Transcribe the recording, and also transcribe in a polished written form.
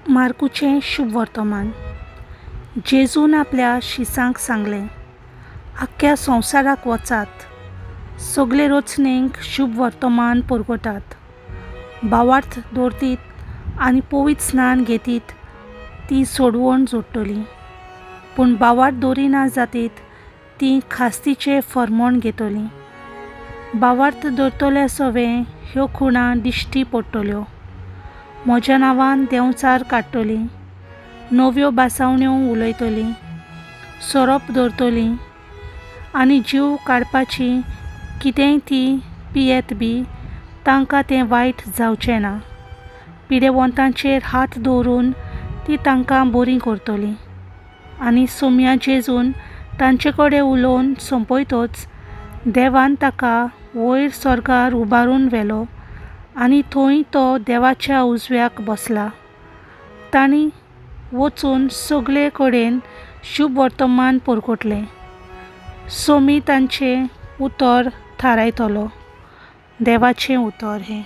मार्कूचें शुभ वर्तमान. जेजून आपल्या शिसांक सांगलें, आख्ख्या संवसाराक वचात, सगळे रचणेक शुभ वर्तमान पुरवतात. भावार्थ दवरतीत आनी पवित्र स्नान घेतीत ती सोडवण जोडटली. पूण भावार्थ दवरिना जातीत ती खास्तीचें फर्मोण घेतली. भावार्थ दवरतल्या सवें ह्यो खुणा दिश्टी पडटल्यो. म्हज्या नांवान देंवचार काडटली, नव्यो भासावण्यो उलयतली, सोरोप दवरतली आनी जीव काडपाची कितेंय ती पियेत बी तांकां तें वायट जावचें ना. पिडेवंतांचेर हात दवरून ती तांकां बरीं करतली. आनी सोम्या जेजून तांचे कडेन उलोवन सोंपयतच देवान ताका वयर स्वर्गार उबारून व्हेलो आनी थंय तो देवाच्या उजव्याक बसला. तांणी वचून सगळे कडेन शुभ वर्तमान परगटलें. सोमी तांचें उतर थारायतलो. देवाचें उतर हें.